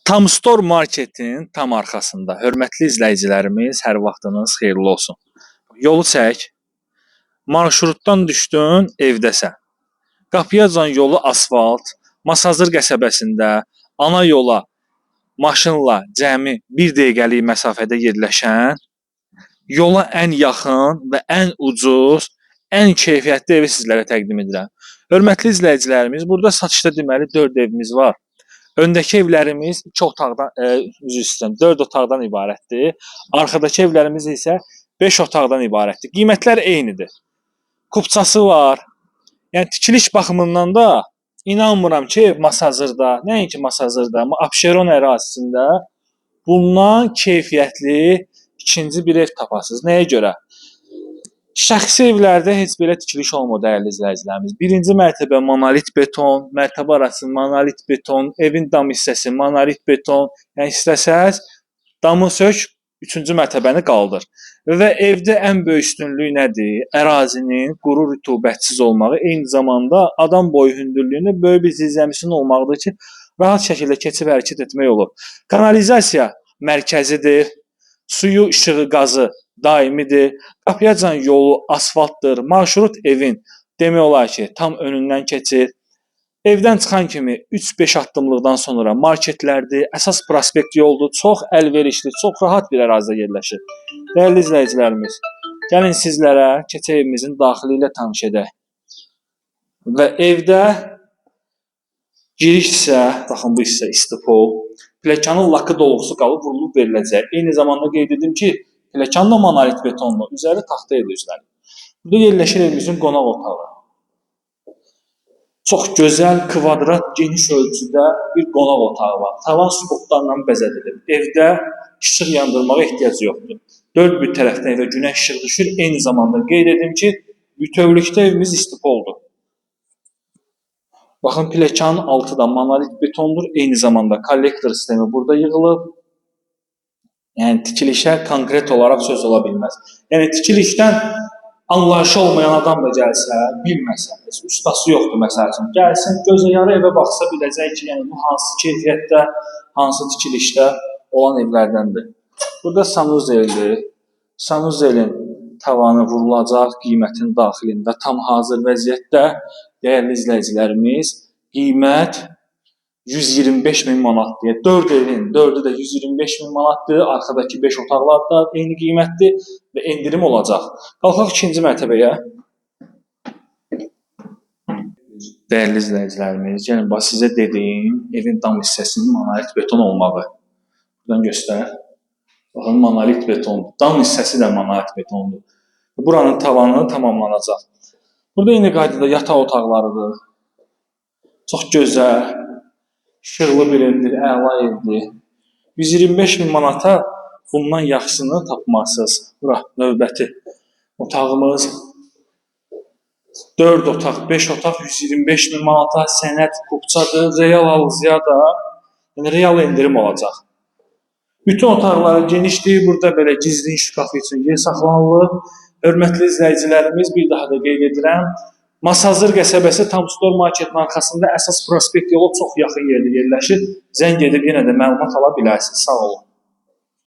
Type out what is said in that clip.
Tamstor marketin tam arxasında. Hörmətli izləyicilərimiz, hər vaxtınız xeyirli olsun. Yolu çək. Marşrutdan düşdün, evdəsən. Qapıyacan yolu asfalt, Masazır qəsəbəsində ana yola maşınla cəmi 1 dəqiqəlik məsafədə yerləşən, yola ən yaxın və ən ucuz, ən keyfiyyətli evi sizlərə təqdim edirəm. Hörmətli izləyicilərimiz, burada satışda deməli 4 evimiz var. Öndəki evlərimiz 2 otaqdan, üzr istəyirəm, 4 otaqdan ibarətdir. Arxadakı evlərimiz isə 5 otaqdan ibarətdir. Qiymətlər eynidir. Kupçası var. Yəni tikiliş baxımından da inanmıram ki, Masazırda, nəinki Masazırda, Abşeron ərazisində bundan keyfiyyətli ikinci bir ev tapasınız. Nəyə görə? Şəxsi evlərdə heç belə tikiliş olmur, dəyərli izləyicilərimiz. Birinci mərtəbə monolit beton, mərtəbə arası monolit beton, evin dam hissəsi monolit beton. Yəni istəsəz damı sök, üçüncü mərtəbəni qaldır. Və evdə ən böyük üstünlük nədir? Ərazinin quru, rütubətsiz olmağı, eyni zamanda adam boyu hündürlüyündə böyük bir zirzəmisinin olmağıdır ki, rahat şəkildə keçib hərəkət etmək olur. Kanalizasiya mərkəzidir. Suyu, işığı, qazı daimidir. Qapıyacan yolu asfaltdır. Marşrut evin demək olar ki, tam önündən keçir. Evdən çıxan kimi 3-5 addımlıqdan sonra marketlərdir, əsas prospekt yoldur. Çox əlverişli, çox rahat bir ərazidə yerləşir. Dəyərli izləyicilərimiz, gəlin sizlərə keçək evimizin daxili ilə tanış edək. Və evdə giriş hissə, baxın bu hissə istipol, pləkanın lakı dolğusu qalıb vurulub veriləcək. Eyni zamanda qeyd edim ki, pləkan da monolit betonlu, üzəri taxta ilə üzlənib. Burada yerləşir evimizin qonaq otağı. Çox gözəl, kvadrat, geniş ölçüdə bir qonaq otağı var. Tavan spotlarla bəzədilib. Evdə işıq yandırmağa ehtiyac yoxdur. Dörd bir tərəfdən evə günəş işığı düşür. Eyni zamanda qeyd edim ki, bütövlükdə evimiz istipoldur. Baxın, pləkanın altı da monolit betondur. Eyni zamanda kollektor sistemi burada yığılıb. Yəni tikilişə konkret olaraq söz ola bilməz. Yəni tikilişdən anlayışı olmayan adam da gəlsə, bilməsə, heç ustası yoxdur məsəl üçün. Gəlsin, gözə yarı evə baxsa biləcək ki, yəni bu hansı keyfiyyətdə, hansı tikilişdə olan evlərdəndir. Burada sanuzeldir. Sanuzelin tavanı vurulacaq qiymətin daxilində tam hazır vəziyyətdə. Dəyərli izləyicilərimiz, qiymət 125 min manatdır. 4 evin 4-ü də 125 min manatdır. Arxadakı 5 otaqlar da eyni qiymətdir və endirim olacaq. Qalxaq ikinci mərtəbəyə. Dəyərli izləyicilərimiz, gəlin bax sizə dediyim evin dam hissəsinin monolit beton olmağı. Buradan göstər. Baxın, monolit betondur. Dam hissəsi də monolit betondur. Buranın tavanı tamamlanacaq. Burada eyni qaydada yataq otaqlarıdır. Çox gözəl, işıqlı bir evdir, əla evdir. 125 min manata bundan yaxşısını tapmazsınız. Bura növbəti otağımız. 4 otaq, 5 otaq 125 min manata sənəd kupçadır. Real alıcıya da, yəni real endirim olacaq. Bütün otaqları genişdir. Burada belə gizlin şkafı üçün yer saxlanılıb. Hörmətli izləyicilərimiz, bir daha da qeyd edirəm. Masazır qəsəbəsi Tamstor marketin arxasında əsas prospekt yolu çox yaxın yerdə yerləşir. Zəng edib yenə də məlumat ala bilərsiniz. Sağ olun.